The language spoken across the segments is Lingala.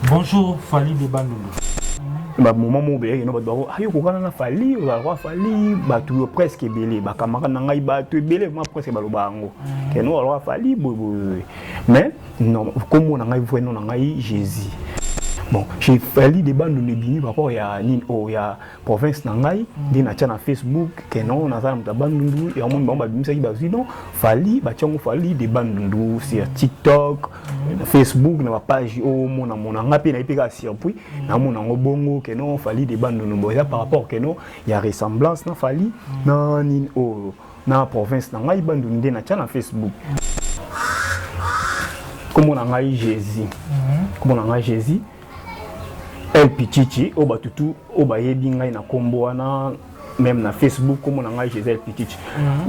Bonjour Fally de Bandundu. Ba moment moko beyaki no bato bako ayo kokana na Fally, ozalaka Fally, bato yo presque ebele bakamaka na ngai, bato ebele vraiment presque baloba yango ke no ozalaka Fally boye boye, mais non, kombo na ngai, vrai nom na ngai Jésus. Bon, j'ai Fally de Bandundu ebimi par rapport ya nini oyo ya province na ngai nde natia na Facebook ke non, naza na moto ya Bandundu. Yango moni bango babimisaki, bazwi non Fally, batia yango Fally de Bandundu sur TikTok, na Facebook, na bapage oyo omona mona nga mpe nayebi mpe kaka surpris namona yango bongo ke non, Fally de Bandundu. Bon, eza par rapport ke non ya ressemblance na Fally na nini oyo na province na ngai Bandundu nde natia na Facebook. Kombo na ngai Jésus, kombo na ngai Jésus El Pichichi, oyo bato tu oyo bayebi ngai na nkombo wana, même na Facebook kombo na ngai Jésus El Pichichi.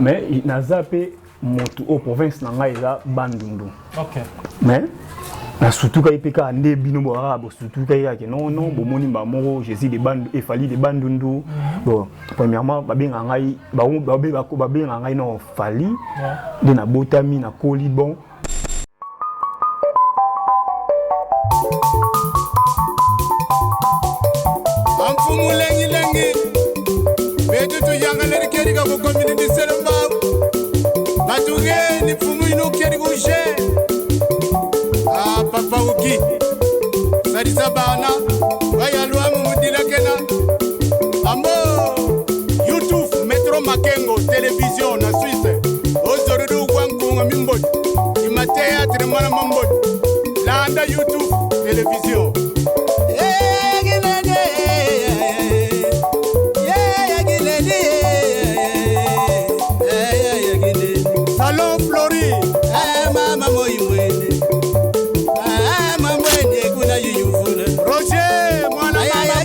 Mais naza mpe motu oyo province na ngai eza Bandundu. Mais nasutukaki mpe kaka nde bino bokaka bosutukaki kaka non non, bomoni mbala moko Jésus de Bandu, Efali de Bandundu. Bon, premièrement babengaka ngai, babengaka ngai non Fally nde nabotami, nakoli. Bon, amfumu lengilengi betu tuyangaleri kerika kukomini diselembau batugeni mfumu inu keri kushe. Ah, papa uki salisa bana bayalwamu mudilakena ambo YouTube Metro Makengo Television na Suisse ozorudu gwankunga mimboti ima théâtre mwana mamboti landa YouTube Television. Salon Flori. Roger mwana mama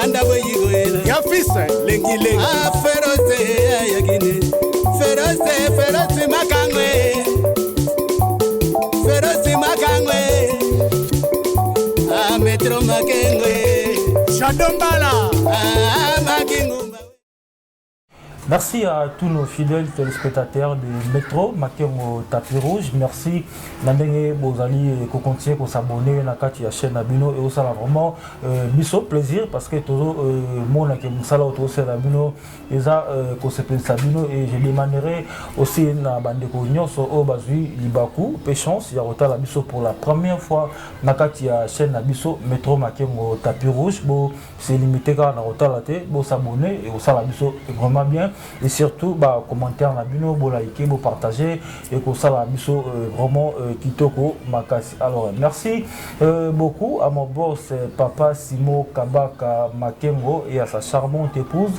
Bala ya fils lengi lengi. Ferose yakine ferose ferose makangwe ferose makangwe a Metro Makengwe. Shadombala. Makingumba. Merci à tous nos fidèles téléspectateurs de Metro Makengo Tapis Rouge. Merci na ndenge bozali ko continuer ko s'abonner na kati ya chaîne na bino et osala vraiment biso plaisir parce que tozo mona ke musala oto sala bino eza ko sepelisa bino. Et je demanderai aussi na bandeko nyonso oyo bazwi libaku pe chance ya kotala biso pour la première fois na kati ya chaîne na biso Metro Makengo Tapis Rouge, bo se limité kaka na kotala te, bo s'abonner et kosala biso vraiment bien. Et surtout ba commentaire na bino, bo liker, bo partager et kosala biso vraiment kitoko makasi. Alors merci beaucoup à mon boss papa Simo Kabaka Makengo et à sa charmante épouse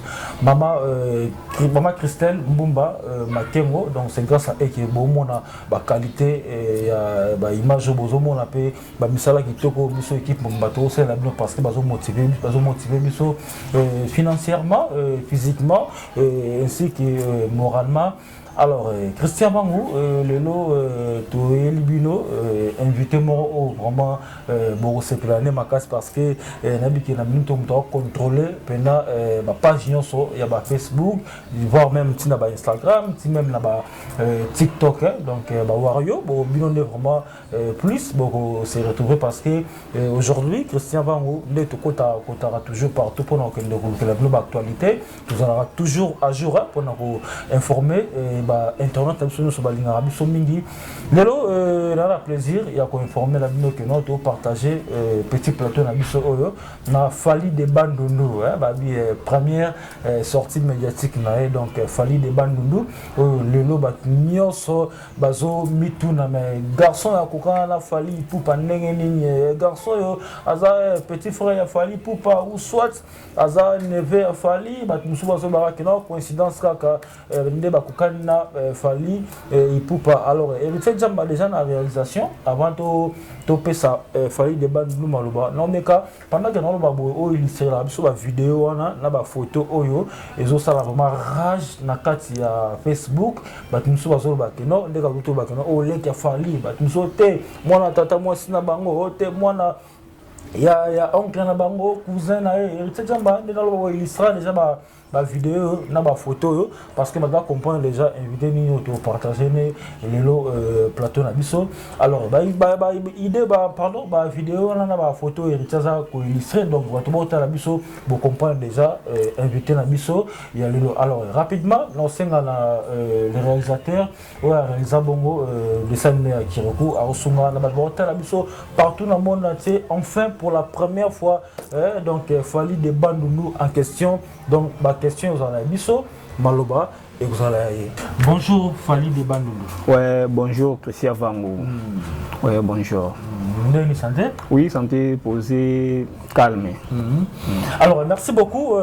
maman, maman Christelle Mbumba Makengo. Donc c'est grâce à eux que bomona ba qualité ya ba image, bozomona pe ba misala kitoko biso équipe bato osala bino parce que bazo motiver biso financièrement, physiquement ainsi que moralement. Alors Christian Bangu, lelo toyeli bino invité moko oyo vraiment bokosepela ne makasi parce que nayebi ke na minute moto akocontrôle mpena bapage nyonso ya bafacebook, voire même ntina bainstagram, ti même na ba TikTok, hein. Donc bawario bo bino nde vraiment plus boko se retrouver parce que aujourd'hui Christian Vangu nde tokota kotaka toujours partout mpona kokende kolukela bino baactualité. Tozalaka toujours à jour mpona koinformer bainternet na biso nyonso balingaka biso mingi. Lelo na na plaisir ya koinformer na bino ke no topartage petit plateau na biso oyo na Fally de Bandundu, babi première sortie médiatique na ye. Donc Fally de Bandundu oyo lelo bato nyonso bazomituna: mais garçon ya kokana na Fally Ipupa ndenge nini? Garçon oyo aza petit frère ya Fally Ipupa ou soit aza neveu ya Fally? Bato mosusu bazobaka ke no coïncidence kaka nde bakokani na Fally Ipupa. Alors Héritier Jamba déjà na réalisation, avant topesa Fally de Bandundu maloba, naomeka pendant ke naloba boye oyo illustrelaka biso bavideo wana na bafoto oyo ezosala vraiment rage na kati ya Facebook. Bato mosusu bazoloba ke no ndenge azotoba ke no oyo leki ya Fally, bato mosusu te mwana tata mwasi na bango, oyo te mwana ya oncle na bango, cousin na ye. Héritier Jamba nde naloba boye illustra déjà ba Ba vidéo na ba photo oyo, parce que bato bacomprendre déjà invité nini oyo topartage ne lelo plateau na biso. Alors ba idée ba, pardon, ba vidéo wana na ba photo, Héritier aza koillustrer. Donc bato botala biso, bocomprendre déjà invité na biso ya lelo. Alors rapidement, naosenga na le réalisateur oyo aréalisa bongo dessin animé ya Kirikou, aosunga na bato baotala biso partout na monde entier. Enfin, pour la première fois, donc Fally de Bandundu en question. Donc baquestion ezala ya biso, maloba ekozala ya ye. Bonjour, Fally de Bandundu. Ouais, bonjour Christian Vango. Ouais, bonjour. Ndenge santé? Oui, santé posée, calme. Alors, merci beaucoup,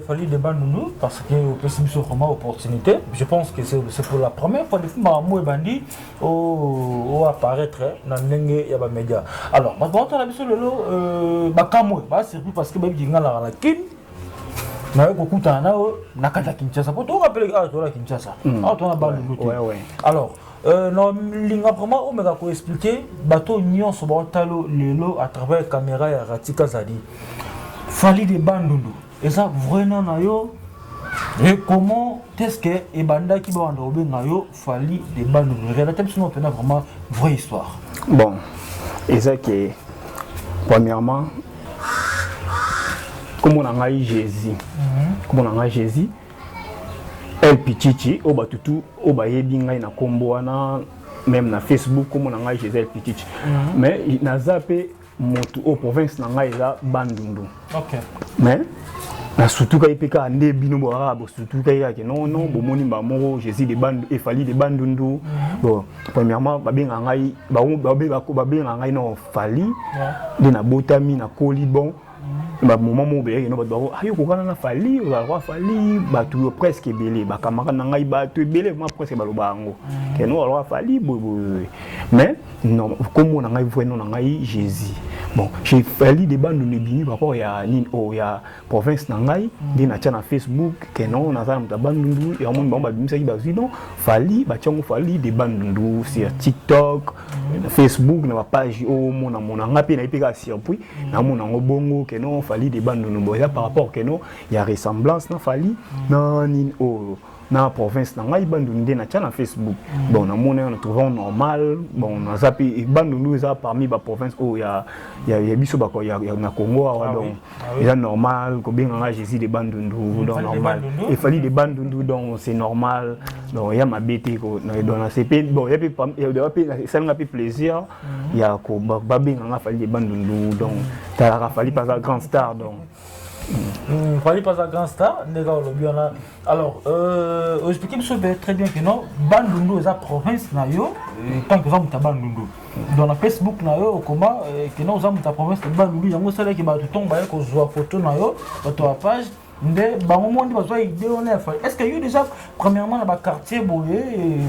Fally de Bandundu, parce que opesi biso vraiment opportunité. Je pense que c'est pour la première fois depuis makambo ebandi o apparaître na ndenge ya bamédia. Alors, bato baotala biso lelo bakamwe, basurpris, parce que bayebi nga naka na Kine, naye kokutana na yo na kati ya Kinshasa, po torappeler awa tola Kinshasa, awa tona Bandundu te. Alors nalinga vraiment omeka koexpliquer bato nyonso baotala lelo à travers caméra ya Ratika Zadi: Fally de Bandundu eza vrai nom na yo, et comment est-ce que ebandaki babanda kobenga yo Fally de Bandundu? Relate biso no mpena vraiment vraie histoire. Bon, eza ke premièrement, kombo na ngai Jésus, kombo na ngai Jésus El Pichichi, oyo bato tu oyo bayebi ngai na nkombo wana, même na Facebook, kombo na ngai Jésus El Pichichi. Mais naza mpe motu oyo province na ngai eza Bandundu. Mais nasutukai mpe kaka nde bino bokaka bosutukai kaka ke non, non, bomoni moko Jésus de Bandu, Efali de Bandundu. Bon, premièrement, babengaka ngai, babengaka ngai non Fally. Nde nabotami, nakoli. Bon, bamoment moko boyaki no bato bako ayo kokana na Fally, ozalaka Fally. Bato presque ebele, bacamarade na ngai, bato ebele vraiment presque baloba yango ke no ozalaka Fally boye. Mais non, kombo na ngai, vrai nom na ngai Jésus. Bon, j'ai Fally de Bandundu ebimi par rapport ya nini oyo ya province na ngai. Nde natia na Facebook ke non, naza na moto ya Bandundu. Yango moni bango babimisaki, bazwi non Fally, batia yango Fally de Bandundu sur TikTok, na Facebook, na bapage oyo omona mona nga mpe naye mpe kaka surpris, namona yango bongo ke non, Fally de Bandundu. Bon, eza par rapport ke non ya ressemblance na Fally na nini oyo na province na ngai Bandundu, nde natia na Facebook. Bon, namoni oyo, na trouve yango normal. Bon, naza mpe Bandundu, eza parmi baprovince oyo ya biso ya na Congo awa. Donc eza normal kobenga nga Jésus de Bandundu. Donc Fally de normal. Bandundu. Efali de Bandundu, donc c'est normal. Donc ya mabe te donc nasepe. Bon, ya mpe ya mpe esalinga mpe plaisir ya babenga nga Fally de Bandundu. Donc talaka Fally mpe grand star, donc. Fally pas grand star ndenge olobi wana. Alors oexpliquer biso mpe très bien que non, Bandundu eza province na yo. Tant que oza moto ya Bandundu, donc na Facebook na yo okoma ke non, oza moto ya province ya Bandundu. Yango esalaki bato ntongo baye kozwa photo na yo, bato ya page nde bango mo nde bazwa idée wana ya Fally. Est ce que yo déjà premièrement na baquartier boye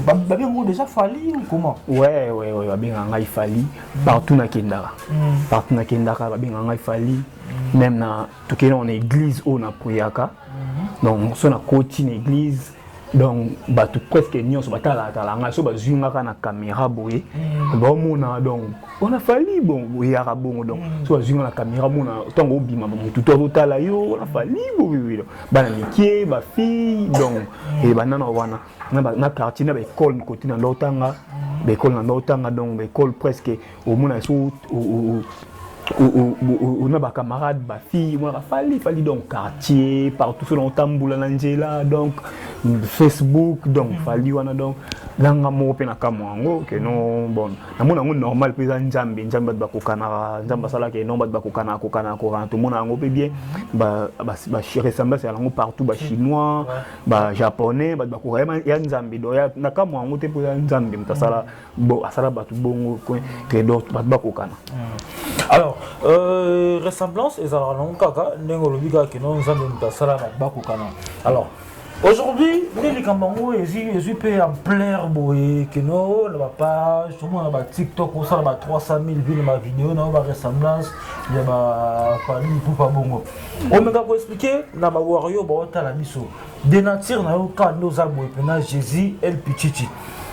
babengo déjà Fally ou comment? Ouais, babengaka ngai Fally partout nakendaka. Partout nakendaka, babengaka ngai Fally. Même na tokende na église oyo napriaka, donc so nakoti na église, donc bato presque nyonso batalatala ngai. So bazwi nga kaka na caméra boye, baomona donc wana Fally. Bon, oyaka bongo, donc so bazwi nga na caméra, mona ntango obima, motu to azotala yo, wana Fally boye, bana mike, bafille, donc banana wana na quartier, na baécole côté na ndo otanga, baécole na ndo otanga. Donc baécole presque omona so ona bacamarade, bafille, omonaka Fally, Fally. Donc quartier partout, so na otambola na nzela, donc Facebook, donc Fally wana. Donc nanga moko mpe na kamwa yango ke non. Bon, namona yango normal mpe eza Nzambe. Nzambe, bato bakokanaka, Nzambe asalaka non, bato bakokanaka, kokana kokana, tomona yango mpe bien. Ressemblance ya yango partout, bachinois, bajaponais, bato bakoka ya Nzambe. Donc na kamwa yango te, mpo eza Nzambe moto asala, asala bato bongo ke donc bato bakokana. Alors ressemblance ezalaka nango kaka ndenge olobi kaka ke non, Nzambe moto asala bato bakokana. Alors aujourd'hui nde likambo yango ezwi mpe ampleur boye keno na bapage, tomona baTikTok osala ba 300 000 vues na bavideo na yo, baressemblance ya baFally Ipupa bongo. Omeka koexpliquer na bawario baotala biso de nature na yo kaka nde oza boye mpena Jésus El Pichichi: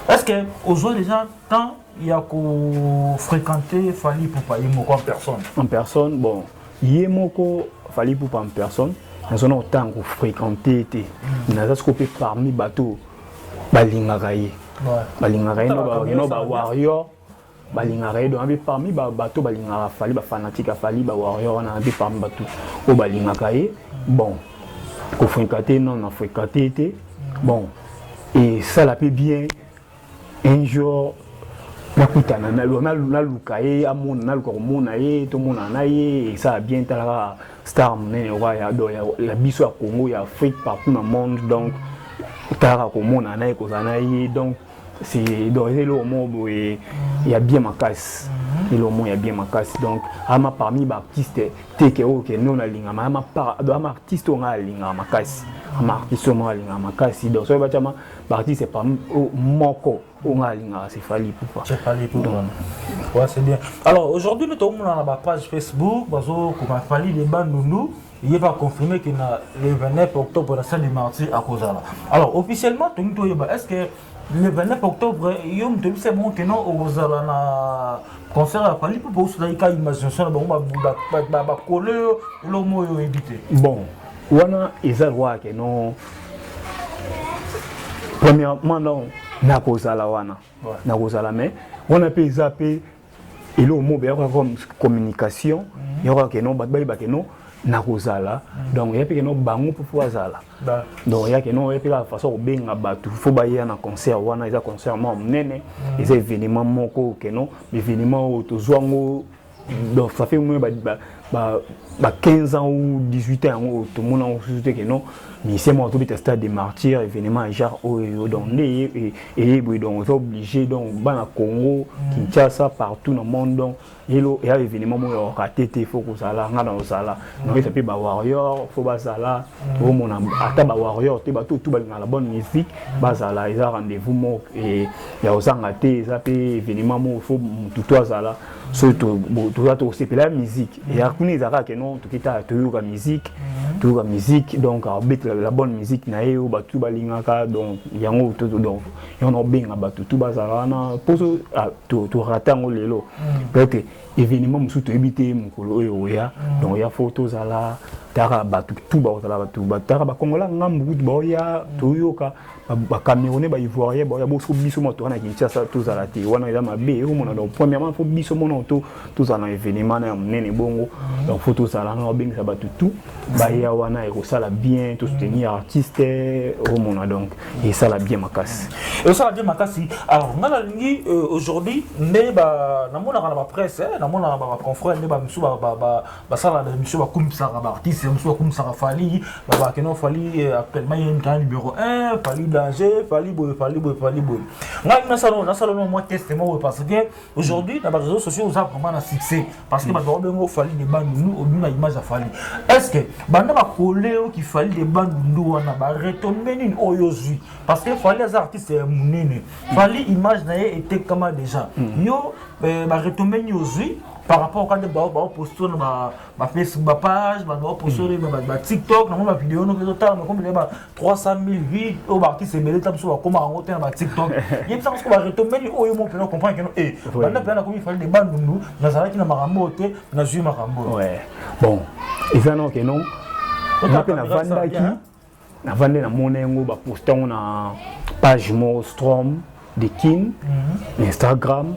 est ce que ozwa déjà temps ya kofréquenter Fally Ipupa ye moko en personne? En personne, bon, ye moko Fally Ipupa en personne. Naza na otango kofréquente te. Naza sikoyo mpe parmi bato balingaka ye. Balingaka ye no bawarrior, balingaka ye. Donc abe parmi bato balingaka Fally, bafanatique ya Fally, bawarrior wana, abe parmi bato oyo balingaka ye. Bon, kofréquente, non, na fréquente te. Bon, esala mpe bien un jour nakutana, naluka ye, amona, naluka komona ye, tomonana na ye, esala bien. Talaka star monene ya biso ya Congo, ya Afrique, partout na monde. Donc talaka komona na ye, kozala na ye, donc c'est donc eza eloko moko boye ya bien makasi, eloko moko ya bien makasi. Donc ama parmi baartiste te ke oyo ke no nalingama, ama artiste oyo ngai alingaka makasi, ama artiste oyo ngai alingaka makasi. Donc soki batiama baartiste parmi moko oyo ngai alingaka, c'est Fally Ipupa. C'est Fally Ipupa. Ouais, c'est bien. Alors aujourd'hui, nous sommes dans la page Facebook, bazo comme Fally de Bandundu, il va confirmer que na le 29 octobre, la salle des Martyrs akozala. Alors officiellement, est-ce que le 29 octobre, yo moto c'est bon que non okozala na concert ya Fally mpo osala imagination na bango, bakole eloko moko oyo oyebi te? Bon, wana eza droit ke non. Premièrement, non, nakozala wana, nakozala, mais wana mpe eza mpe eloko moko beyaka comme communication yakaka ke non, bato bayeba ke non, nakozala. Donc eya mpe ke non, bango mpo fo bazala. Donc eya ke non, eya mpe kaka façon kobenga bato fo baya na concert wana. Eza concert moko monene, eza événement moko ke non, événement oyo tozwa yango. Donc ça fait moins ba 15 ans ou 18 ans yango tomona yango susu te ke non, musicien moko tobeta Stade des Martyrs, événement ya genre oyo. Donc nde eye boye, donc oza obligé. Donc bana Congo Kinshasa, partout na monde, donc elo eya événement moko ya raté te, faut kozala. Nga na kozala, nakoyesa mpe bawarrior fo bazala. Omona ata bawarrior te, bato tu balingaka la bonne musique bazala. Eza rendez-vous moko ya kozanga te, eza mpe événement moko fo motu to azala. So toza tokosepela ya musique eya kuna, ezalaka ke non, tokita toyoka musique, toyoka musique. Donc abetela la bonne musique na ye oyo bato balingaka. Donc yango, donc yango na obenga bato tu bazala wana mposo torate yango lelo. Peut-être événement mosusu toyebi te mokolo oyo oya. Donc ya fo tozala, taka bato tu bakozala, bato taka bakongola ngambu kutu baoya, toyoka bacamerounais, baivoirien baoya. Boso biso mo toka na Kinshasa tozala te, wana eza mabe, omona. Donc premièrement, fo biso mona tozala na événement na ya monene bongo. Donc fo tozala na obengisa bato tu baya wana, ekosala bien, tosoutenir artiste, omona. Donc esala bien makasi. Esala bien makasi. Alors nga nalingi aujourd'hui nde namonaka na bapresse, namonaka baconfrère nde bamisu basala baémission, bakumisaka baartiste mosusu, bakumisaka Fally, babakeno Fally actuellement ye mutana numéro 1, Fally danger, Fally boye, Fally boye, Fally boye. Ngai nasala no mwa test moko boye, parce que aujourd'hui na baréseaux sociaux oza vraiment na succès, parce que bato babengo Fally de Bandundu, obimi na image ya Fally. Est ce que banda bakole oki Fally de Bandundu wana, baretombées nini oyo ozwi? Parce que Fally aza artiste ya monene, Fally image na ye etekama déjà. Yo, baretombées nini ozwi par rapport quand baoposte na bafacebook, bapage, bato baoposte batiktok? Nango bavideo no ezotala makomi ba 300 000 vues oyo baartiste ebele ta mosusu bakóma yango te na batiktok. Yebisaka soko baretombées nini oyo mo mpena comprendre keno e banda mpena nakomi Fally de Bandundu, nazalaki na makambo oyo te, nazwi makambo oyo. Bon, eza nao ke non, nga mpe navandaki, navandi, namona yango, baposte yango na page moko Strom de Kin na Instagram.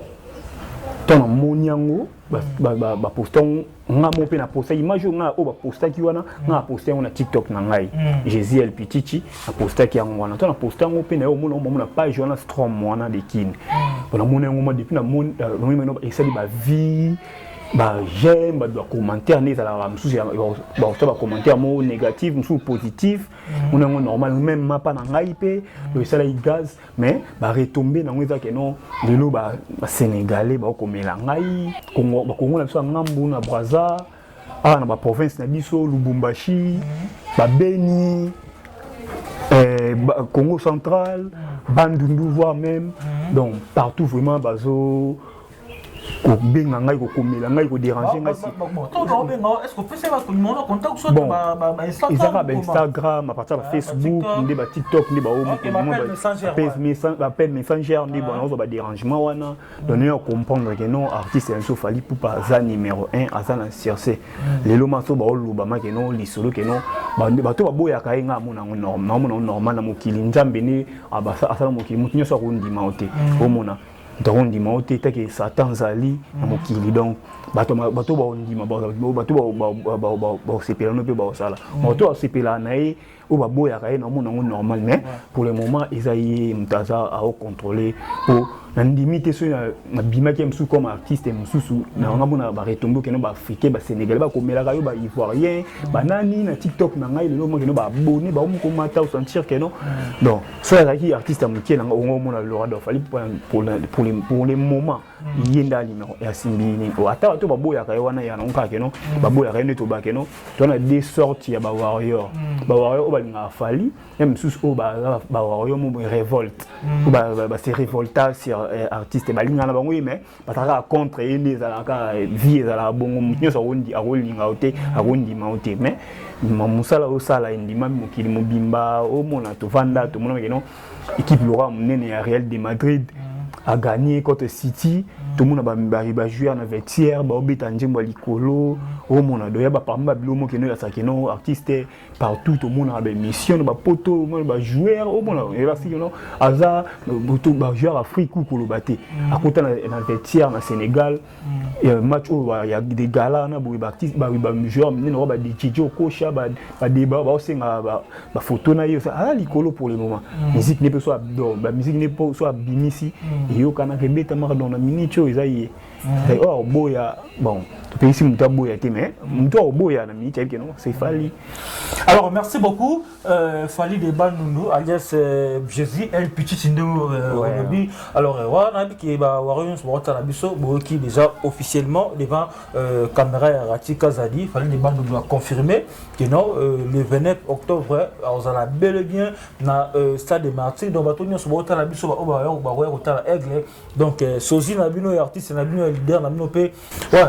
To namoni yango, baposte yango, nga mo mpe naposta image oyo nga oyo bapostaki wana. Nga naposte yango na TikTok na ngai, Jésus El Pitichi, napostaki yango wana. To naposte yango mpe na yo omona omona page wana Strom wana de Kin. Bon, namoni yango ma depuis namoni esali bavues, baj'aime, bato bacommentaire nde ezalaka mosusu, bakosa bacommentaire moko négative, mosusu positif. Mona yango normal, même mapa na ngai mpe donc esalaki gaz. Mais baretombées nango eza ke non, lelo basénégalais baokomela ngai, Bakongo na biso ya ngambu na Braza awa, na baprovince na biso, Lubumbashi, Babeni, Congo Central, Bandundu, voire même donc partout vraiment bazo Kobenga ngai, kokomela ngai, kodéranger ngai. Bon, ezaka baInstagram, à partir ya baFacebook nde, baTikTok nde, baappel Messenger nde nazozwa badérangement wana. Donc nayo comprendre que non, artiste ya biso Fally Ipupa aza numéro 1, aza na succès. Lelo maso baoloba ma que non, lisolo que non, bato baboyaka ye, nga amona yango naomona normal. Na mokili, Nzambe nde asala mokili, motu nyonso akondima yo te. Omona moto akondima yo te, take Satan azali na mokili. Donc bato baondima, bato baosepela no mpe baosala, bato basepela na ye, oyo baboyaka ye, naomona yango normal. Mais pour le moment, eza ye moto aza aocontrôle, po nandimi te soki nabimaki ye mosusu comme artiste mosusu, nanga mona baretombées okende, baAfricain, baSénégalais bakomelaka yo, baIvoirien, banani na TikTok na ngai. Lelo mokende baabonné baomokomata, osentir que non. Donc soki azalaki artiste ya mokie nanga, ongo omona lorado Fally. Pour le moment, ye nde numéro asimbi nini. Ata bato baboyaka ye wana, ya nango kaka que non, baboyaka ye nde. Tobake non, toza na deux sortes ya bawarrior: bawarrior oyo balingaka Fally, ya mosusu oyo baza bawarrior mo révolte, oyo base révolta sur artiste. Balingaka na bango ye, mais bazalaka contre ye. Nde ezalaka vie, ezalaka bongo. Motu nyonso akolinga yo te, akondima yo te, mais mosala osala endimami mokili mobimba. Omona tovanda, tomona que non, équipe lokola monene ya Real de Madrid a gagné contre City, tomona bajoueur na vestiaire baobeta nzembo ya likolo. Omona doya baparmi babilo mokende oyasaki no artiste partout. Tomonaka baémission na bapoto, omona bajoueur, omona elakisi no aza bajoueur Afrique koloba te. Akota na vestiaire na Sénégal, match oyo ya de gala na boye, bajoueur minene oyo badjj okosha badeba, baosenga bafoto na ye. Aza likolo pour le moment. Musique ne mpe so, bamusique ne mpo so abimisi, eyokanaka, ebetamaka. Donc na minute oyo eza ye oyo akoboya. Bon, topekisi moto aboya te, mais moto akoboya na minute ayebi que non, c'est Fally. Alors, merci beaucoup, Fally de Bandundu, alias Jésus El Petit Tindo olobi. Alors wana nayebi que bawarriors bakotala biso, boyoki déjà officiellement devant caméra ya Rati Kazadi, Fally de Bandundu a confirmé que non, le 29 octobre azala bel et bien na stade de Martyr. Donc bato nyonso bakotala biso, oyo bakoya kotala Aigle, donc sozi na bino ya artiste na bino, ya leader na bino mpe. Ouais,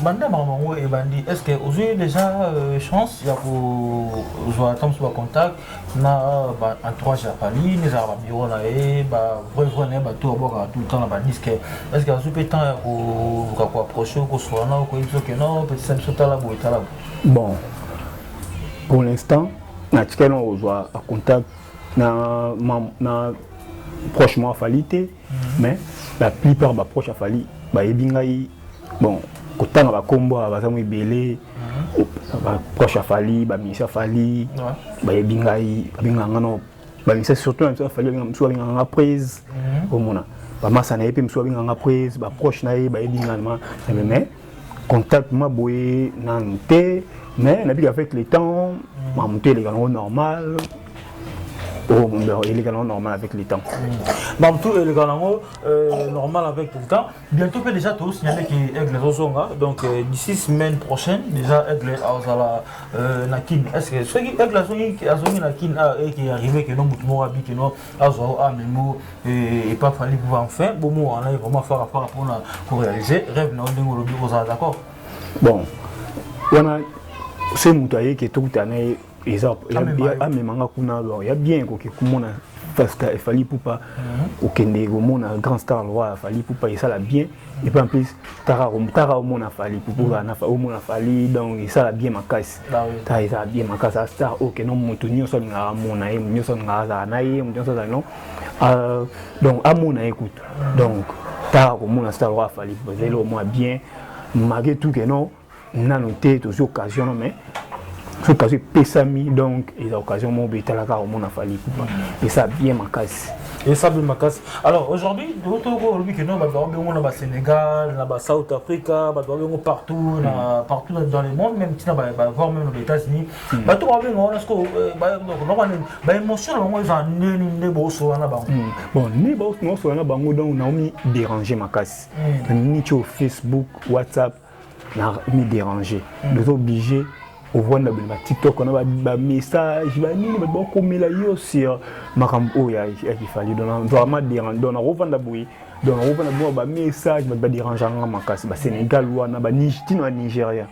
banda makambo yango ebandi, est ce que ozwi déjà chance ya kozwa ata mosusu bacontact na baentourage ya Fally, nezalaka babureau na ye, bavrai vrai na ye, bato babwakaka tout le temps na badisque? Est ce que azwi mpe temps ya koluka koapproche, kosola na koyebi soki non, petisa biso, tala boye, tala boye? Bon, pour l'instant natikali na kozwa contact na proche moko Fally te, mais la plupart baproche ya Fally bayebi ngai. Bon, kotanga bakombo baza mo ebele. Baproche ya Fally, bamusicien ya Fally bayebi ngai, babengaka nga no bamusicien, surtout na musicien ya Fally mosusu babengaka nga prise. Omona bamasa na ye mpe mosusu babengaka nga prise. Baproche na ye bayebi ngai, mais contact ma boye nanu te. Mais nabiki avec le temps, mamoto eleka nango normal, eleka nango normal avec le temps. Mamutu eleka nango normal avec le temps. Bientôt mpe déjà tosignale que Aigle azozonga, donc d'ici semaine prochaine déjà Aigle azala na Kine. Est ce que soki Aigle azongi na Kine, eke arrivé que no motu moko abi que no azwa amemo epa Fally pouvoir, enfin bomo wana vraiment fara fara mpona koréaliser rêve na yo ndenge olobi, ozala d'accord? Bon, wana se moto ayeke tokutana na ye, eza amemanga kuna. Bon, ya bien ekoki komona Fally Ipupa, okende komona grand star roi Fally Ipupa, esala bien. Et puis en plus taka omona Fally Ipupa, omona Fally, donc esala bien makasi. Taka ezala bien makasi. Star oyo keno moto nyonso alingaka amona ye, moto nyonso alingaka azala na ye, moto nyonso azala no, donc amona ye kutu. Donc taka komona star roi Fally Ipupa ezali omona bien. Malgré tout que non, nano te tozwi occasion no, mais soki occasion epesami, donc eza occasion moko boye, etalaka komona Fally Ipupa, esa bien makasi. Esa bien makasi. Alors aujourd'hui toko olobi que non, bato babengo na baSénégal, na baSouth Africa, bato babengo partout, na partout dans le monde, même ntina voire même na baÉtats-Unis, bato babengo wana. Siko baémotion na bango eza nini nde bosola na bango? Bon, nde bosola na bango, donc naomi déranger makasi na nini ti o Facebook, WhatsApp, na mi déranger. Toza obligé ovanda bino baTikTok wana, bamessage banini, bato bakomela yo sur makambo oyo ya kifali. Donc vraiment dérange. Donc nakovanda boye, Donc nakofanda bongo, bamessage, bato badérange nga makasi, basénégal wana, tina banigéria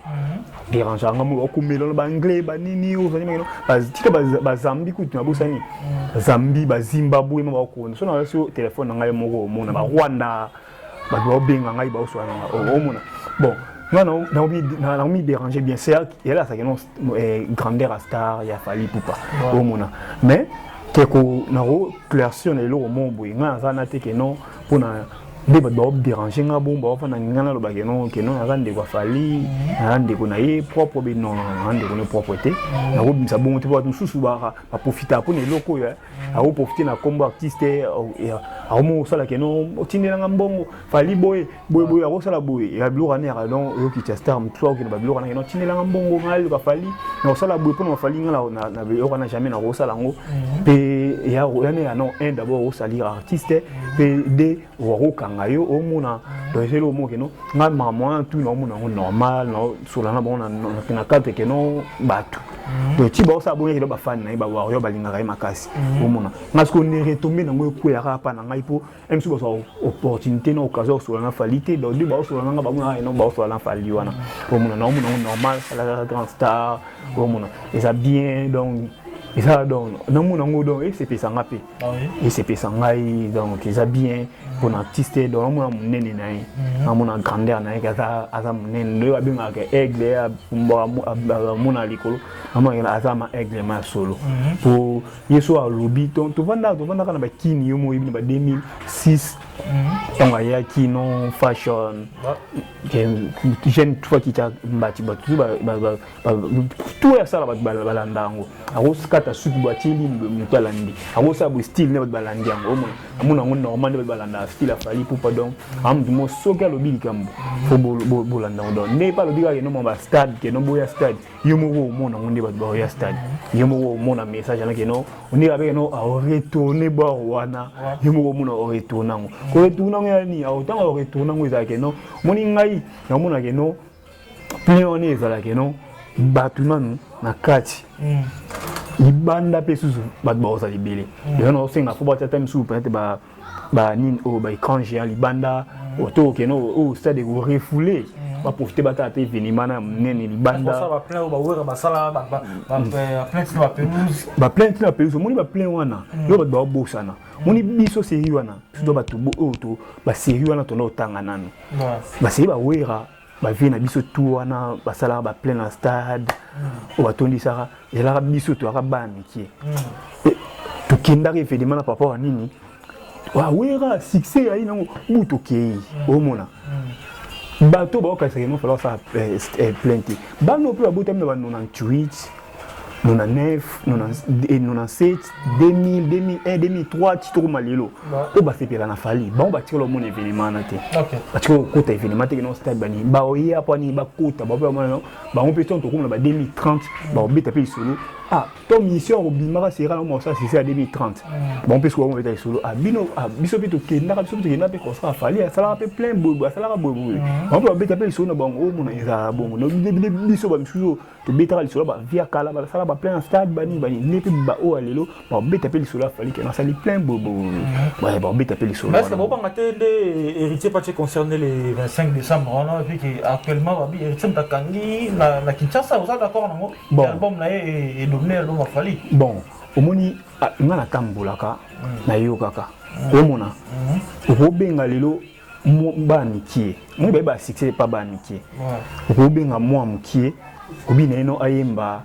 dérange nga mo, bakomela na baanglais, banini, ozali tika bazambi kutu, nabosani Zambie, bazimbabwe ma bakona so na so telefone na ngai moko, omona barwanda, bato baobenga ngai, baoswana nga, omona. Bon, nga naomi déranger bien, c'est elasaki non grandeur ya star ya Fally Ipupa, omona. Mais keko nako éclaircir na eloko moko boye, ngai naza na te ke non, mpona nde bato baodérange nga bongo, baofanda nga, naloba ke non, ke non, naza ndeko ya Fally, naza ndeko na ye propre be. Non, naza ndeko na ye propre te, nakobimisa bongo te, po bato mosusu baprofitaka mpona eloko oyo akoprofite na nkombo artiste, akomo kosala ke non, otindelanga mbongo, Fally boye boye boye, akosala boye ya biloko wana yaka. Donc oyokitya star mosusu akokende babiloko wana ke non, tindelanga mbongo, ngai aluka Fally, nakosala boye mpona bafali. Nga na biloko wana jamais nakosala yango. Mpe yana ya non, un, d'abord osalir artiste, mpe deux, wakokanga yo, omona. Donc ezeli omona ke non, ngai makambo wana tu naomona yango normal, nasola na bango na cadre ke non, bato donc ti baosala bongo kelo, bafani na ye, bawario balingaka ye makasi, omona. Ngai sikoyo ne retombe nango ekweyaka mpa na ngai, mpo mosusu bazwa opportunité na occasion osola na Fally te. Donc nde baosola nanga, bamonaka eno baosola na Fally wana, omona, naomona yango normal, alaka grand star, omona eza bien. Donc eza, donc namona yango, donc esepesa nga mpe, esepesa ngai. Donc eza bien mpona artiste. Donc namona monene na ye, namona grandeur na ye, aza monene. Nde babengaka aigle, amona likolo, namona aza ma aigle ma ya solo, po ye so alobi. Tovandaka na bakini, yo moyebi, na ba 2006, ntango ayaki non fashion jeune fois kita mbati, bato tu oyo asala, bato balanda yango. Akokata suki bo, atieli moto, alandi, akosala boye style nde bato balandi yango. Omona, amona yango normal nde bato balanda style a Fally Ipupa. Donc amutu mo soki alobi likambo, fo bolanda yango. Donc nde mpe alobi kaka keno mwa bastade, keno boya stade, yo moko omona yango nde bato baoya stade. Yo moko omona message wana keno ondenge abe keno aoretourne bord wana, yo moko omona oretourne yango. Koretourne yango ya nini? Ntango aoretourne yango, ezala keno omoni ngai namona keno plein wana ezala keno bato nanu na kati, libanda mpe susu bato bakozala ebele. Eza na osenga fo batia ata misusu, peut-être banini oyo, baécran géant libanda, to okende oyo stade ekorefoule, baprofite batala mpe événement na monene libanda. Baplein tina bapelouse, omoni baplein wana yo, bato baobosana. Omoni biso série wana, biso to bato oyo to basérie wana, tonda otanga nano basérie bawera, bavie na biso tu wana, basalaka baplein na stade oyo batondisaka, ezalaka biso toyaka bana mike, tokendaka événement na papa wa nini, awera succès ayi nango bu, tokei, omona bato baokasaka no fala basala plein te. Bana mpe babotami na ba 98, 99, 97, 2000, 2001, 2003, ti tokoma lelo, oyo basepela na Fally, bango batikala omona événement wana te, batikala kokota événement te keno stade banini baoya mpo nini bakota bao mpe bamona bango mpe. Ntango tokoma na ba 2030, bakobeta mpe lisolo. Ah, to mission akobimaka sera na mosala sisi ya 2030, bango mpe soki bamobeta lisolo. Ah, bino, biso mpe tokendaka, biso mpe tokendaka mpe concert, a Fally asalaka mpe plein boye, asalaka boye boye, bango mpe babeta mpe lisolo na bango. Omona ezalaka bongo. Biso bamisusu tobetaka lisolo, bavia kala basala baplein na stade banini banini, nde mpe baoyo ya lelo babeta mpe lisolo ya Fally kena asali plein boye, babeta mpe lisolo. Est-ce que bobanga te nde héritier Patie concerné le 25 décembre wana, vu que actuellement babi héritier moto akangi na Kinshasa? Oza d'accord nango? Bon. Album na ye edomine album a Fally. Bon, omoni, nga natambolaka, nayokaka, omona okobenga lelo bana mikie moi bayeba succès epa bana mikie. Okobenga mwa mokie, obina ye no, ayemba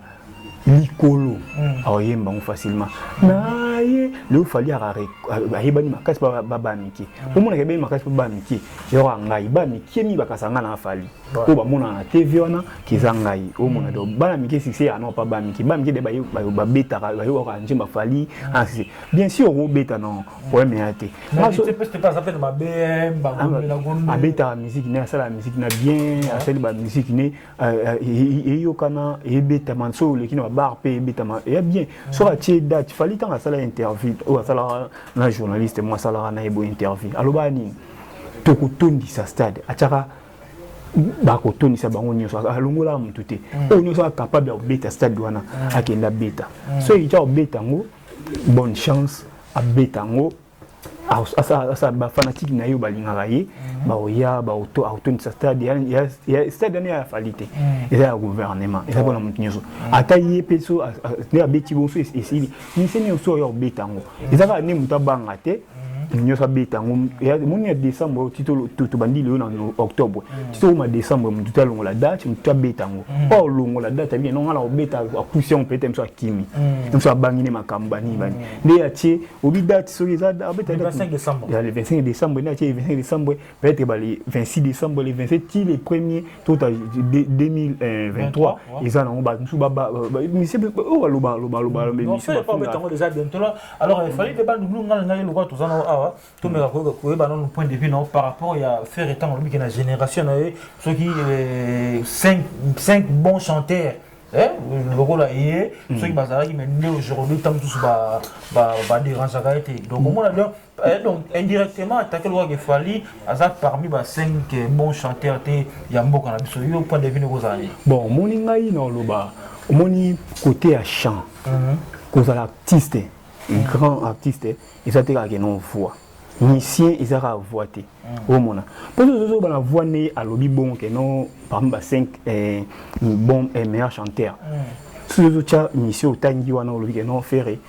likolo, aoyemba yango facilement na ye. Lelo Fally ayebani makasi pa bana mike, omonaka ebeni makasi mpo bana mike yoka ngai, bana mike mingi bakasa ngai na Fally oyo bamonaka na TV wana keza ngai, omona. Donc bana mike succès ya no pa bana mike, bana mike de babetaka, bayokaka nzembo Fally ah, succès bien sûr okobeta, non problème ya te. Abetaka musique ne, asalaka musique na bien, asali bamusique ne eyokana, ebetama. So oleki na babar mpe ebetama, eya bien. Soki atie date, Fally ntango asala interview oyo asalaka na journaliste mo, asalaka na ye boye interview, alobaka nini? Tokotondisa stade. Atiaka bakotondisa bango nyonso, alongolaka motu te. Oyo nyonso acapable ya kobeta stade wana, akende abeta. So ekitya kobeta yango, bonne chance, abeta yango. Asala bafanatike na ye oyo balingaka ye, baoya baotondisa stade. Stade wana ya Fally te, eza ya gouvernement, eza mpona motu nyonso. Ata ye mpe so nde abeti bonso, esili. Mise nyonso oyo obeta yango, eza kaka nde moto abanga te, nyonso abeta yango. Moni ya décembre oyo, ti tobandi lelo na octobre, ti tokoma décembre, motu te alongola date, motu te abeta yango. Mpo olongola date, abi no, nga na kobeta, akusi yango, peut-être mosu akimi, mosu abangi ne makambo banini bani. Nde atie obi date, soki eza abeta le 25 décembre. Le 25 décembre nde atie 25 décembre, peut-être ba le 26 décembre, le 27, ti le premier tota 2023, eza nango. Bato mosusu misie oyo baloba loba loba. Yango déjà bientôt là. Alors il fallait débat nous nga ngai lokwa toza na awa, tomeka koyeba nano point de vue na par rapport ya faire étant olobi ke na génération na ye, soki 5 bons chanteurs lokola ye, soki bazalaki, mais nde aujourd'hui ntango mosusu badérangeaka ye te. Donc omona, donc indirectement attaqué lokola Fally aza parmi ba 5 bons chanteurs te ya mboka na biso. Yo, point de vue nekozala nini? Bon, omoni, ngai na oloba, omoni, côté ya chant, kozala artiste, grand artiste, eza te kaka keno voix. Musicien eza kaka voix te. Omona, mpo tozoba na voix nde alobi bongo keno parmi ba 5 bon meilleur chanteur. Soki ozotya musicien otangi wana, olobi keno Ferre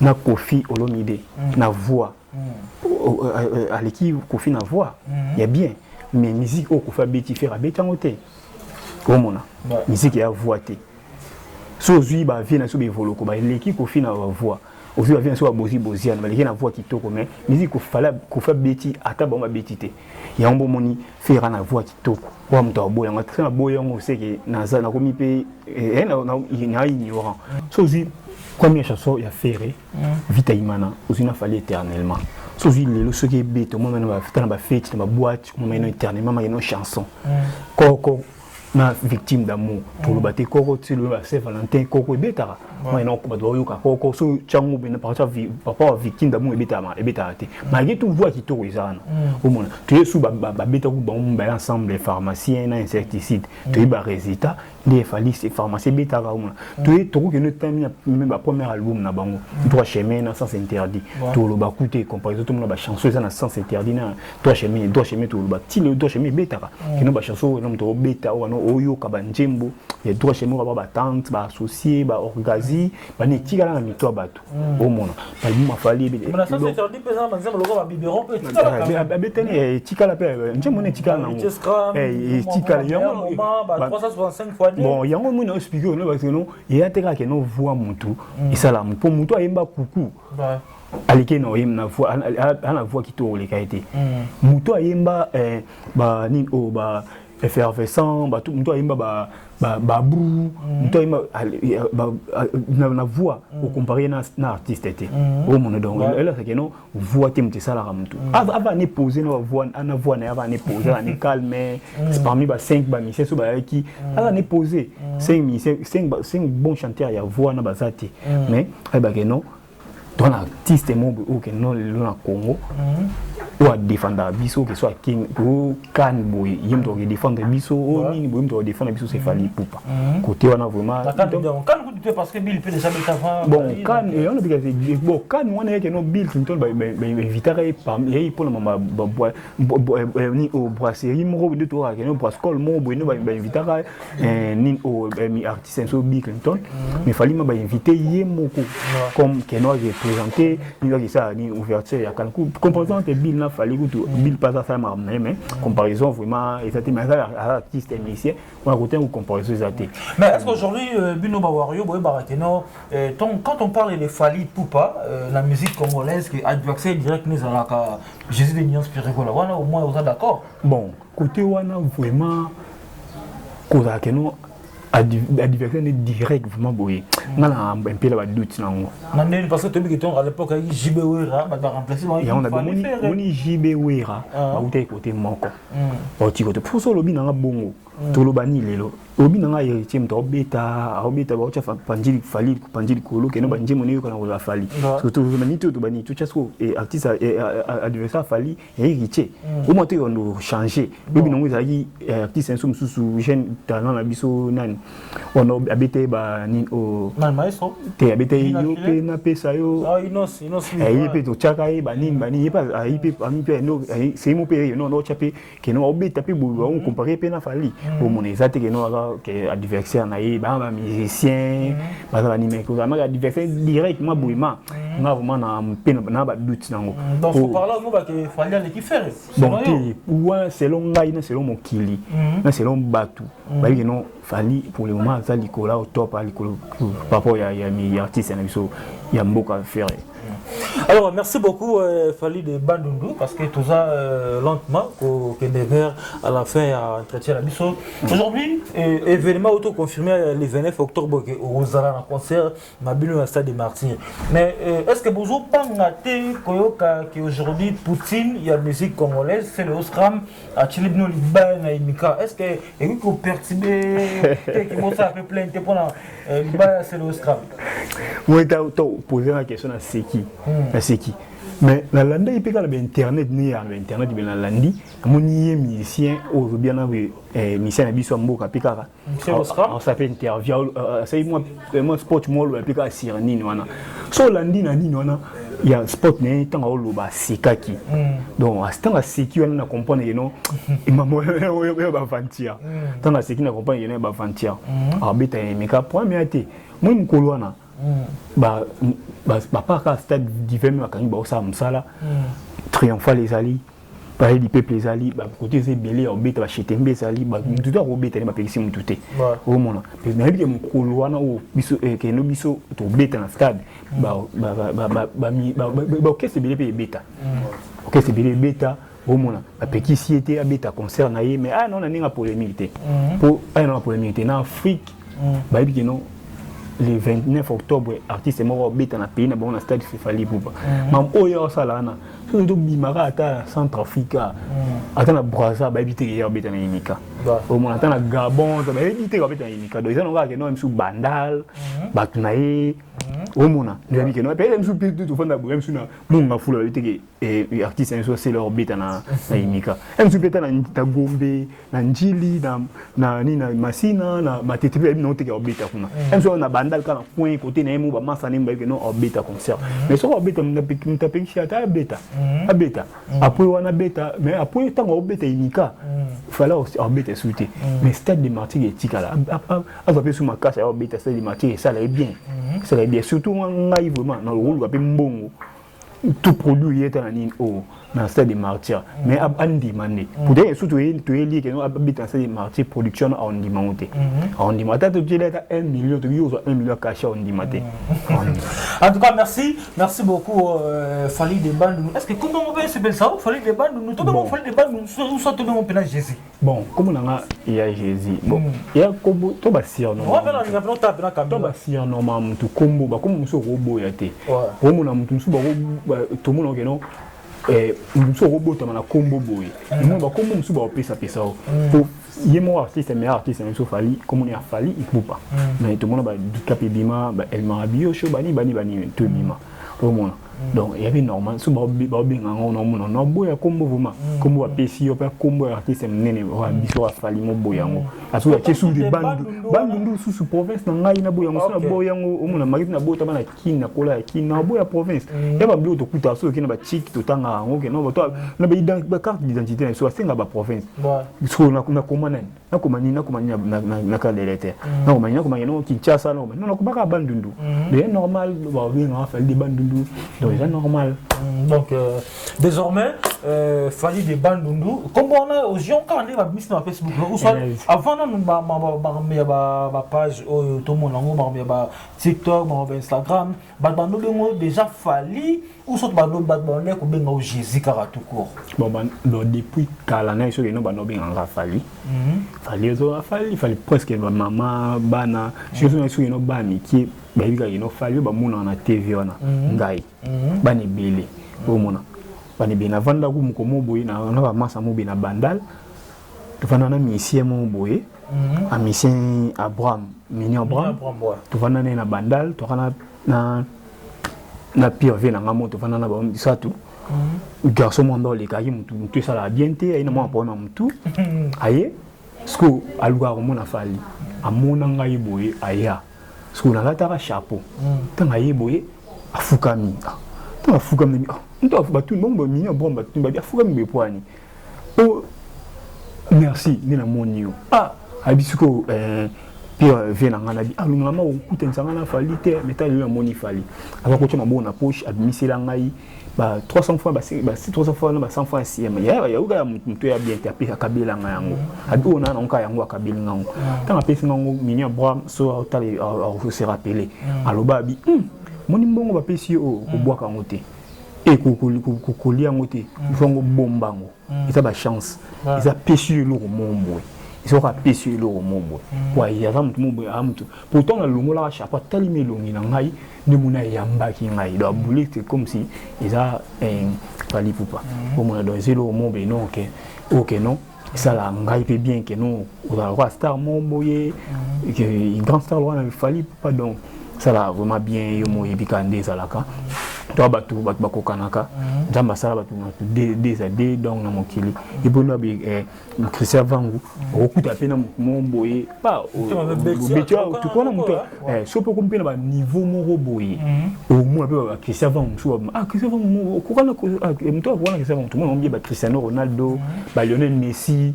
na Koffi Olomide na voix, aleki Koffi na voix ya bien, mais musique oyo Koffi abeti, Ferre abeti yango te. Omona, musique ya voix te. So ozwi bavieux na biso, baevoloko, baleki Koffi na bavoix. Ozwi bavieux na biso, babozi boziana, baleki na voix kitoko, mais musique Koffi abeti, ata bango babeti te. Yango bomoni, Ferre na voix kitoko, oyo moto aboya yango te. Naboya yango, seke naza nakomi mpe na ignorant. So ozwi première chanson ya Ferre, Vita Imana, ozwi na Fally Éternellement. So ozwi lelo, soki ebeta, omona ta na bafeti, na baboîte, omona Éternellement makeno chanson koko na Victime d'amour. Toloba te koko ti loba Saint Valentin, koko ebetaka wana, bato baoyoka koko. So tiango par rapport à Victime d'amour, ebetaka, ebetaka te, malgré tout voix kitoko eza wana. Omona, toye su babetaka bango mibale ensemble, Pharmacien na Insecticide, toyebi barésultat nde efali Pharmacien ebetaka. Omona, toye tokokende tami même bapremier album na bango, Droit chemin na Sens interdit, toloba ku te comparaison. Tomona bachanson eza na Sens interdit na Droit chemin. Droit chemin, toloba ti le Droit chemin ebetaka kino bachanson oyo moto obeta oyo wana, oyoka banzembo ya Droit chemin oyo, batante baassocié, baorgazi bani, etikala na mito ya bato. Omona album afali abetani, etikala mpe nzembo wana, etikala nango, etikala. Bon, yango moni expliqué ono, parce que no eya te kaka keno voix mutu esala mutu. Mpo mutu ayemba kuku aleki na oyemba na voix, ana voix kitoko oleka ye te. Mutu ayemba ba nini oyo, ba effervescent, bato, mutu ayemba babru, mutu ayemba na voix, ocompare na artiste te. Omona, donc elakaka no voix te moto esalaka motu. Ava ane posé na bavoix, ana voix na ye, ava ane posé, ane calme. Parmi ba 5 bamusicien so bayaki, aza ane posé. 5 musiciens, 5 bons chanteurs ya voix na baza te, mais ayebake non, toza na artiste moko boye oyo keno lelo na Congo oyo adefendaka biso, oke so okane boye, ye moto akodefendre biso, oyo nini boye, moto akodefendre biso, c'est Fally Ipupa. Côté wana vraiment, bon, kan wana bon, kan wana yeke no Bill Clinton bainvitaka ye yei mpona brasserie moko nde tokaka keno brascol moko boye nde bainvitaka nini oyo artiste so Bill Clinton. Mais Fally ma bainvité ye moko comme keno areprésente nini, akesala nini, ouverture ya kan. Comparaison entre Bill na Fally, kutu Bill mpe aza asala makambo na ye, mais comparaison vraiment eza te. Mais aza artiste musicien wana, côté comparaison eza te. Mais est ce qu'aujourd'hui bino bawario boyebaka keno quand on parle de Fally Ipupa, la musique congolaise, que adversaire direct nezalaka Jésus de Nuance Ferre Gola wana, au moins oza d'accord? Bon, côté wana vraiment, kozala keno adversaire ne direct vraiment boye, nga na mpela badoute nango. Na ndeni? Parce que toyebi ke à l'époque ayaki JB, Wera, bato baremplace. Yango na bomoni, JB, Wera bautaki kote moko, bauti kote mposo. Olobi nanga bongo. Toloba nini lelo? Obi na ngai, Héritier moto aobeta, aobeta, baotya panji Fally, panji likolo, keno banzembo ne eyokana kozala Fally. Toloba nini? Toba nini? Totya siko artiste adversaire Fally ya Héritier. Omwa te yondo changer. Lobi nango ezalaki artiste nso mosusu, jeune talent na biso, nani wana abeta ye banini te, abeta ye yo mpe napesa yo ye mpe, totyaka ye banini banini, ye mpe ayi mpe ami mpe seyimo mpe no otya mpe keno aobeta mpe boye, baocompare mpe na Fally. Omona eza te keno aza ke adversaire na ye. Baa bamusicien baza banini, kozala adversaire directement boye, ma nga vraiment na mpe na badoute nango. Bon, te, wana selon ngai na selon mokili na selon bato bayebi keno Fally pour le moment aza likolo, au top, likolo par rapport ya artiste na biso ya mboka, Ferre. Alors, merci beaucoup, Fally de Bandundu, parce que tout ça, lentement, qu'on est vers à la fin à entretien la biso. Aujourd'hui, événement auto-confirmé le 29 octobre, ozala un concert, na bino à Stade des Martyrs. Mais est-ce que vous avez qu'aujourd'hui, Poutine, il y a musique congolaise, c'est le Osram, atieli bino libaya na Imika? Est-ce que ekoki koperturber te que mosala mpe plein te mpona libaya c'est le Osram? Moi, to poser la question na seki, na seki, mais nalandaki mpe kaka na bainternet, ne ya na bainternet mpe nalandi, namoni ye musicien oyo ozobia na musicien na biso ya mboka mpe kaka asala mpe interview, asali mwa sport mwa oloba mpe kaka sur nini wana. So olandi na nini wana ya sport na ye, ntango aoloba asekaki. Donc ntango aseki wana, na comprendre keno oyo baventure. Ntango aseki, na comprendre keno ya baventure. Abeta Emeka premier te, moi mokolo wana bapaka stade divin, me bakangi, baosala mosala triomphal ezali, palais du peuple ezali, bakote eza ebele ya kobeta, bashetembe ezali, mutu te akobeta ne bapekisi mutu te. Omona, nayebi ke mokolo wana oyo biso kendo biso tobeta na stade, baorchestre ebele mpe ebeta, orchestre ebele ebeta. Omona bapekisi ye te abeta concert na ye, mais aya nao na ndenge ya polémique te, mpo aya nao na polémique te. Na Afrique bayebi keno le 29 octobre artiste moko abeta na pays na bango na stade, Fally Ipupa. Mam oyo osala wana, soki tobimaka ata na Centre Africa, ata na Braza, bayebi te ke abeta na Imika. Omona ata na Gabon, bayebi te abeta na Imika. Donc eza nango kaka keno misu Bandal, bato na ye omona ndeyebi keno pe misu mpe tofanda boye, misu na Monga Fula, bayebi te ke artiste na biso asela obeta na Imika. Misu mpe ata na Gombe, na Njili, na nini, na Masina, na Matete mpe bayebi nango teke obeta kuna. Misu na Bandal kaka na coin côté na ye mo bamasa na ye, bayebi keno obeta concert. Mais soki obeta, moto apekisi ata abeta, abeta après wana abeta. Mais après ntango obeta Imika, fala obeta esu te, mais Stade de Martyr etikala, azwa mpe su makasi aya obeta Stade de Martyr, esala ye bien, esala ye bien. Surtout ngai vraiment na mpe mbongo tout produit ye ta na nini oyo na Stade de Martyr, mais andima nde peut-être surtout toyeli ke abeta na Stade de Martyr, production na aondima ngo te, aondima ata totieli ata 1 million, toki ozwa 1 million cachet, aondima te. En tout cas, merci, merci beaucoup, Fally de Bandundu. Est-ce que comment on peut s'appeler ça, Fally de Bandundu? Tout le monde Fally de Bandundu ou soit tout le monde pena Jésus? Bon, kombo na nga ya Jésus. Bon, ya kombo to basurnom, to basurnom mutu kombo, bakombo mosusu okoboya te. Omona mutu mosusu, tomona okeno mosusu okobotama na kombo boye, omona bakombo mosusu baopesapesa o po ye moko artiste, meilleur artiste na biso Fally, kombo ya Fally Ipupa. Mais tomona badicap ebima, baelmara biosho, bani bani bani to ebima, omona. Donc eyabi normal so baobenga yango, naomona naboya kombo vraiment, kombo bapesi yo mpe kombo ya artiste monene oyo biso afali, moboya yango asoki atie susu de Bandundu, susu province na ngai, naboya yango. So naboya yango, omona makiti, nabotama na Kini, nakola ya Kini, naboya province ya babiloko tokuta. So okende bachiki, totanga yango keno na bacarte d'identité na biso basenga baprovince. So nakoma nani? Nakoma nini? Nakoma nini na carte d'électeur? Nakoma nini? Nakoma no Kinshasa, nakoma non, nakomaka Bandundu. Donc normal babengaka Fally de Bandundu, donc eza normal. Donc désormais Fally de Bandundu, kombo wana ozwi kaka ndenge babimisi na Facebook ou soit avant nanu makambo ya bapage oyo tomona yango, makambo ya ba TikTok, makambo ya Instagram, bato bando bengo déjà Fally ou soit bato bando kobenga o Jésus kaka tout court? Bon, bon, depuis kala na soki no bando benganga Fally, Fally ezoka Fally, Fally presque bamama bana, surtout na soki no bana mike bayebi kaka ino Fally oyo bamonaka na TV wana. Ngai bana ebele omona, bana ebele navandako mokomo boye na bamasa mo boye na Bandal. Tovanda na musicien moko boye, un musicien Abraham, Mini Abraham. Tovanda na ye na Bandal, toka na pire vie na nga moko, tovanda na bango misato. Garçon moko nde olekaki mutu, mutu esalaka bien te, aye na mwa problème ya mutu. Aye siko alukaka komona Fally, amona ngai boye, aya siko nalataka chapeau. Ntango aye boye, afukami. Ntango afukami, nto batuni bongo, Mini Abraham, batuni babi afukami boye po ani o merci nde namoni yo. Ah, ayebi sikoyo pire vie na ngai nabi alongaka ma kokutanisa ngai na Fally te, mais tala lelo namoni Fally, aza kotia maboko na poche, abimisela ngai ba 300 francs, ba 300 francs na ba 100 francs. Siema yayoka ya motu ya bien te, apesi, akabela ngai yango. Abi oyo na nango kaka yango, akabeli ngai yango. Ntango apesi ngai yango, Mini Abraham so otala, se rappeler, aloba abi moni mbongo bapesi yo oyo, kobwaka yango te e kolia yango te, ifo yango bomba yango, eza bachance, eza pesi yo eloko moko boye, ezoka apesi yo eloko moko boye po aza motu moko boye, aza motu. Pourtant nalongolaka chapeau, atalimi elongi na ngai nde mona eyambaki ngai. Donc abule, c'est comme si eza Fally Ipupa omona. Donc eza eloko moko boye, non ke ok, non, esalaka ngai mpe bien ke non, ozala lokola star moko boye, grand star wana Fally Ipupa. Donc esalaka vraiment bien. Yo mo oyebi kaka nde ezalaka to bato, bato bakokanaka. Nzambe asala bato deux à deux. Donc na mokili epona Christian Vangu, okokuta mpe na motu moko boye tukona moto so mpe okomi mpe na baniveau moko boye, omona mpe baChristian Vangu mosusu. Ah, Christian Vangu okokana moto akokana Christian Vangu, tomona mbi baCristiano Ronaldo, baLionel Messi,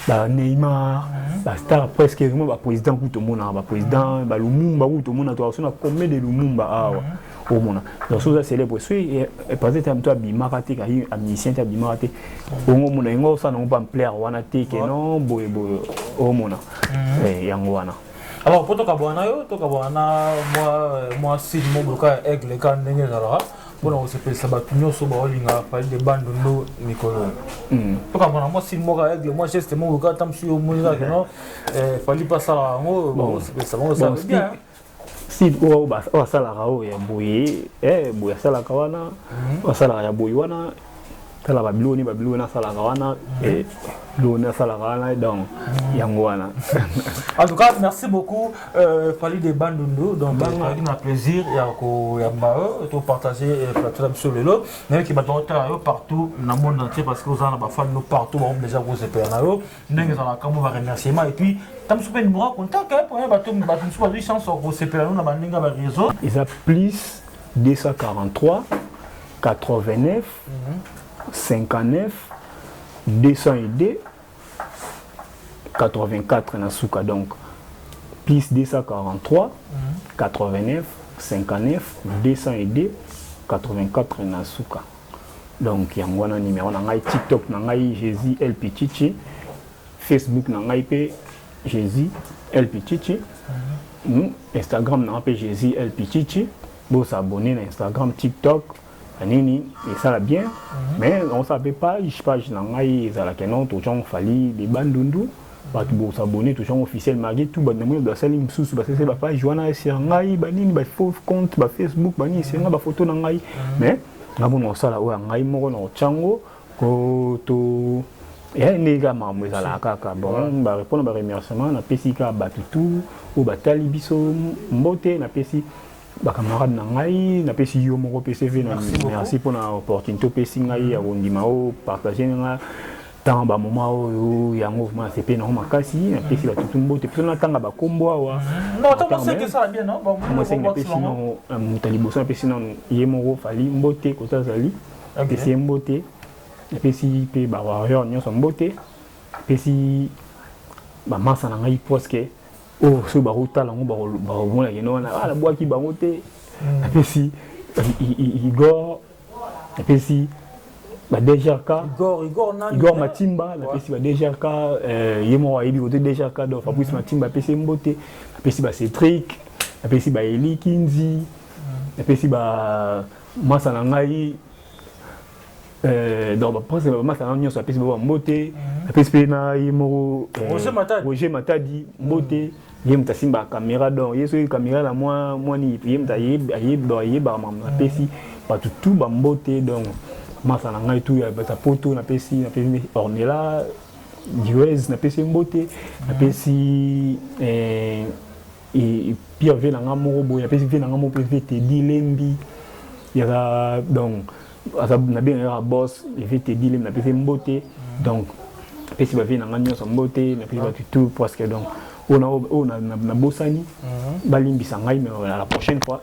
baNeymar, bastar presque vraiment, baprésident kutu tomonaka, baprésident baLumumba kutu tomona, toaso na combien de Lumumba awa omona. Donc soki oza célèbre, soki peut-être moto abimaka te, kai musicien te, abimaka te, ongo omona yango osala nango mpa ampleur wana te ke non, boye boye omona yango wana. Alors mpo tokabwana yo, tokabwana na mwa signe moko loka ya aigle ka ndenge ezalaka mpona kosepelisa bato nyonso baolinga Fally de Bandundu mikolo. Tokabwana mwa signe moko ya aigle, mwa geste moko loka ata mosu yo omoni kaka no Fally mpe asalaka yango, bakosepelisa bango, osala bien. Si oyo asalaka oyo ya boye, boye asalaka wana, oyo asalaka ya boye wana, tala babiloko ni babiloko wana asalaka wana, biloko ni asalaka wana, donc yango wana. En tout cas, merci beaucoup, Fally de Bandundu. Donc tozalaki na plaisir ya koyamba yo, topartage plateau na biso lelo. Nayoki bato baotala yo partout na monde entier, parce que oza na bafans no partout, bango déjà kosepela na yo ndenge ezalaka. Mo baremerciement et puis ta mosusu mpe numéro ya contact po bato mosusu bazwi chance ya kosepela no na bandenge ya baréseau. Eza plus 243 89 59 202 84 na suka. Donc plus 243 89 59 202 84 na suka. Donc yango wana numéro na ngai. TikTok na ngai, Jésus El Pichichi. Facebook na ngai mpe, Jésus El Pichichi. Instagram na ngai mpe, Jésus El Pichichi. Bosabone na Instagram, TikTok, nini esala bien. Mais osala mpe page na ngai ezalaka non, tojango Fally de Bandundu. Bato bosabone, tojango officiel. Malgré tout, bato namoni basali mosusu, basalisi bapage wana esira ngai banini, bafaux compte bafacebook banini, esira ngai bafoto na ngai. Mais nga mpona kosala oyo ya ngai moko na kotyango ko to eya ndenge kaka makambo ezalaka kaka. Bon, mpona baremerciement, napesi kaka bato tu oyo batali biso mbote, napesi bacamarade na ngai, napesi yo moko PCV na merci mpona opportunité opesi ngai ya kondima oyo partage na nga ntango bamoma oyo. Yango vraiment nasepeli nango makasi. Napesi bato tu mbote mpo natanga bakombo awa. Mosenge napesi nano moto ya liboso, napesi nano ye moko Fally mbote kota azali, napesi ye mbote. Napesi mpe bawarrior nyonso mbote, napesi bamasa na ngai presque oyo soki bakotala yango bakomona keno wana nabwaki bango te. Napesi Igor, napesi ba DGRK, Igor Matimba, napesi ba DGRK, ye moko ayebi kote DGRK. Donc Fabrice Matimba, apesi ye mbote. Napesi ba Cédric, napesi ba Eli Kinzi, napesi ba masa na ngai, donc presque bamasa na nyonso apesi bango mbote. Apesi mpe na ye moko Roger Matadi mbote, ye moto asimbaka caméra. Donc ye soki caméra na mwa mwani, ye moto ayebaka makambo. Napesi bato tu bambote. Donc masa na ngai tu ya bato poto, napesi Ornela. Diwez, napesi ye mbote, napesi Pierre vie na nga moko boye, napesi vie na nga moko mpe vie Teddy Lembi yaza, donc aza nabengaka kaka boss vie Teddy Lembi, napesi ye mbote. Donc napesi bavie na nga nyonso mbote, napesi bato tout presque. Donc oyo nabosani, balimbisa ngai, mais la prochaine fois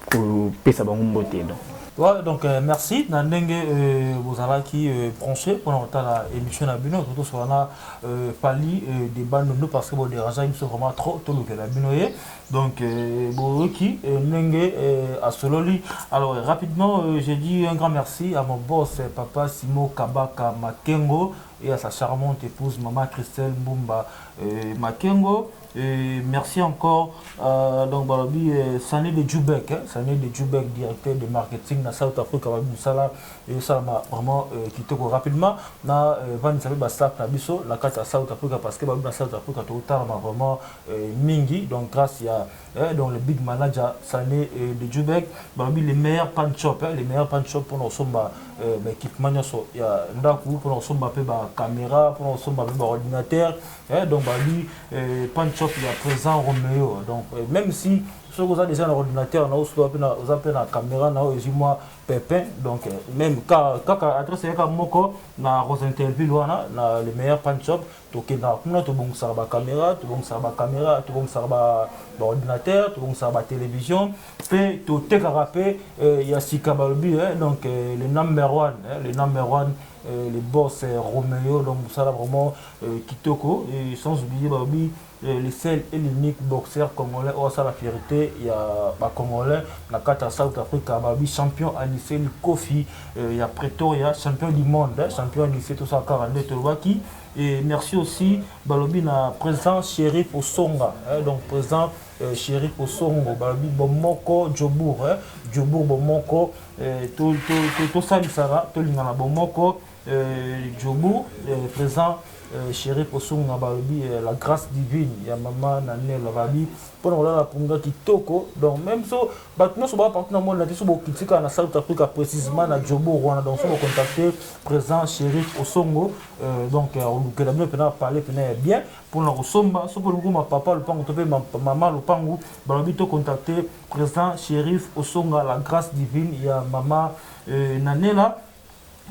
kopesa bango mbote. Donc Ouais, donc merci na ndenge bozalaki branché mpona kotala émission na bino. Totosola na Fally de Bandundu parce que bodérangeaki biso vraiment trop, tolukela bino ye. Donc boyoki ndenge asololi. Alors rapidement, j'ai dit un grand merci à mon boss, papa Simo Kabaka Makengo, et à sa charmante épouse, maman Christelle Mbumba Makengo. Et merci encore donc balobi Sani de Jubek, hein, Sani de Jubek, directeur de marketing na South Africa, babi mosala esalama vraiment kitoko. Rapidement na vandisa mpe bastaff na biso na kati ya South Africa, parce que babi na South Africa tokotalama vraiment mingi. Donc grâce ya donc le big manager Sani de Jubek, balobi les meilleurs pan shop, hein, les meilleurs pan shop mpona kosomba baéquipement nyonso ya ndako, mpona kosomba mpe bacaméra, mpona kosomba mpe baordinateur, hein. Donc balobi pan shop ya présent Roméo. Donc même si soki oza déjà na ordinateur na yo, soki oza mpe na caméra na oyo ezwi mwa pépin, donc même kaka adresse eyaka moko na Rosentelville wana, na le meilleur pan shop. Tokendaka kuna, tobongisaka bacaméra, tobongisaka bacaméra, tobongisaka baordinateur, tobongisaka batélévision mpe totekaka mpe ya sika. Balobi donc le number one, le number one, le boss Roméo. Donc mosala vraiment kitoko. Et sans oublier balobi le seul et l'unique boxeur congolais oyo asala fierté ya bacongolais na kati ya South Africa, balobi champion Anise Likofi ya Pretoria, champion du monde, champion Anise tosala kaka nde tolobaki. Et merci aussi balobi na président Shérif Osonga, donc président Shérif Osongo, balobi bomoko Jobour, Jobour bomoko, tosalisaka, tolingana, bomoko Jobour. Président Shérif Osunga, balobi la grâce divine ya mama na Nela, babi mpona kolala punga kitoko. Donc même so bato nyonso baa partout na monde na te, so bokitika na South Africa, précisément na Jobour wana, donc so bocontacte président Shérif Osongo, donc olukela bino mpena parle mpena ya bien mpona kosomba. So mpo oluki papa lopango to mpe mama lopango, balobi tocontacte président Shérif Osonga, la grâce divine ya mama Nanela.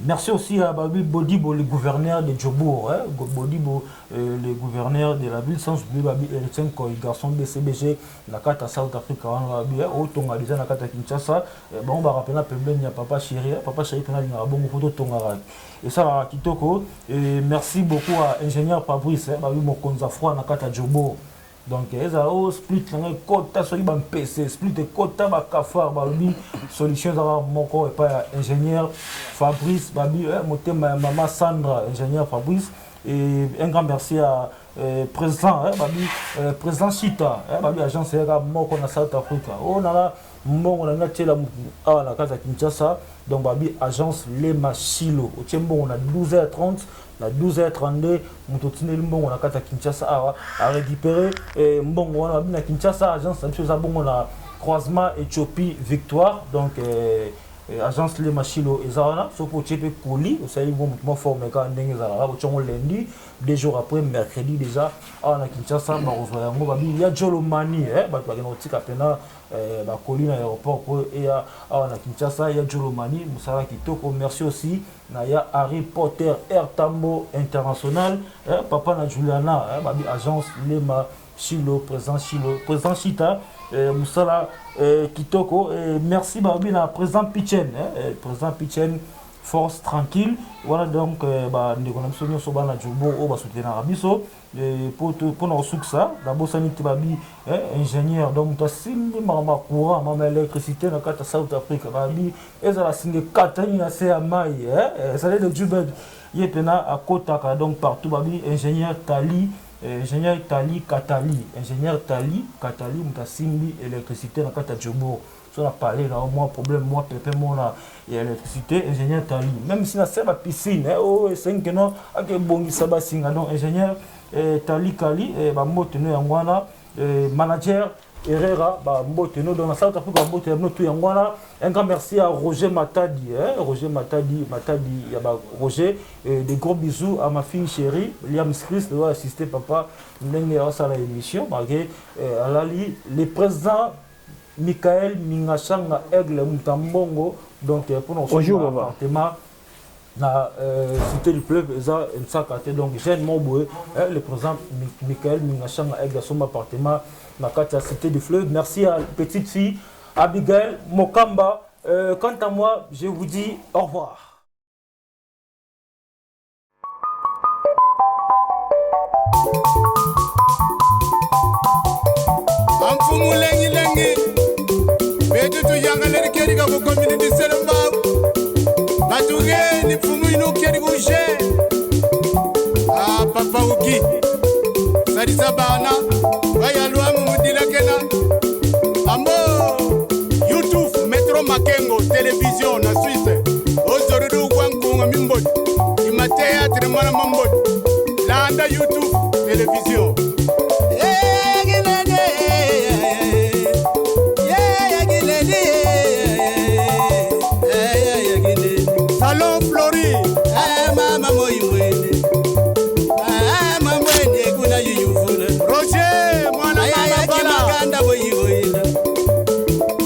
Merci aussi à Babi Bodibo, le gouverneur de Djobourg, hein, Bodibo, le gouverneur de la ville, sans oublier Babi Eritien Koy, garçon BCBG, na kati South Africa, Babi, otonga déjà na kati Kinshasa, bon, on va rappeler pembeni ya papa chéri, papa chéri pena linga bongo photo tonga et ça kitoko. Et merci beaucoup à ingénieur Fabrice, hein, Babi mokonza froid na kati Djobourg. Donc ezala o split nanga ekota, soki bampese split ekota, bacafard, balobi solution ezaka moko epai ya ingénieur Fabrice, babi motema ya mama Sandra, ingénieur Fabrice. Et un grand merci à président, babi président Chita, babi agence eyaka moko na South Africa oyo nanga mbongo na nga tiela awa na kati ya Kinshasa. Donc babi agence Lema Shilo, otie mbongo na 12h30, na 12h32 moto otindeli mbongo na kati ya Kinshasa awa arécupéré mbongo wana. Babi na Kinshasa agence na biso eza bongo na croisement Éthiopie Victoire. Donc agence Lema Shilo eza wana. Soki otie mpe colis, osali ngo motu forme kaka ndenge ezalaka, otie yango lundi, 2 jours après, mercredi déjà awa na Kinshasa bakozwa yango. Babi ya Jolomani, bato bakende kotika mpena bacolis na aéroport mpo eya awa na Kinshasa. Ya Jolomani, mosala kitoko. Merci aussi na ya Harry Potter Air Tambo International, papa na Juliana, babi agence Lema Chilo, président Chilo, président Chita, mosala kitoko. Merci babi na président Pichen, président Pichen, force tranquille wana. Donc bandeko na biso nyonso bana Jobo oyo basoutenaka biso mpona kosukisa, nabosani te babi ingénieur, donc moto asimbi makambo ya courant, mama électricité na kati ya South Africa, babi ezala singa ekatani na se ya mai, ezali de Jubed, ye mpena akotaka donc partout. Babi ingénieur Tali, ingénieur Tali Katali, ingénieur Tali Katali, moto asimbi électricité na kati ya Jobourg. So na parler na mwa problème, mwa pepe mona ya électricité, ingénieur Tali, même si na se bapiscine oyo esengi keno akebongisa basinga. Donc ingénieur Tali Kali, bambote no yango wana, manager. Herrera ba mbote no donc na South Africa ba mbote no tout yango wana. Un grand merci à Roger Matadi, hein, Roger Matadi, Matadi ya ba Roger, et des gros bisous à ma fille chérie Liam Chris doit assister papa ndenge asala émission malgré alali le président Michael Mingashanga Aigle Mutambongo. Donc pour nous appartement na cité du fleuve eza nsaka te. Donc jeune moko boye, le président Michael Mingashanga Aigle asomba appartement na kati ya cité du fleuve. Merci à petite fille Abigail Mokamba. Quant à moi, je vous dis au revoir. Amfumu lengi lengi betutu yangaleri kerika ku community selembao batuge ni mfumu inu keri kushe ah papa uki sadisa bana bayalwa mumudilakena ambo YouTube Metro Makengo télévision na Suisse ozorudu kwankunga mimboti imateatre mwana mamboti landa YouTube télévision. Salon Flori. Mama moimwene. Mama mwene kuna yuyuvula. Roger mwana mama bala. Makanda boyigoila.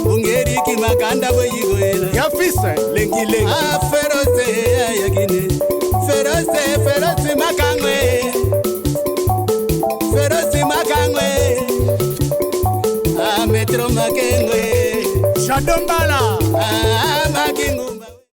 Ungeri ki makanda boyigoila. Ya fils lengi lengi. Ah ferose yagine. Ferose ferose makangwe. Ferose makangwe. Ah Metro Makengwe. Shadombala. Ah.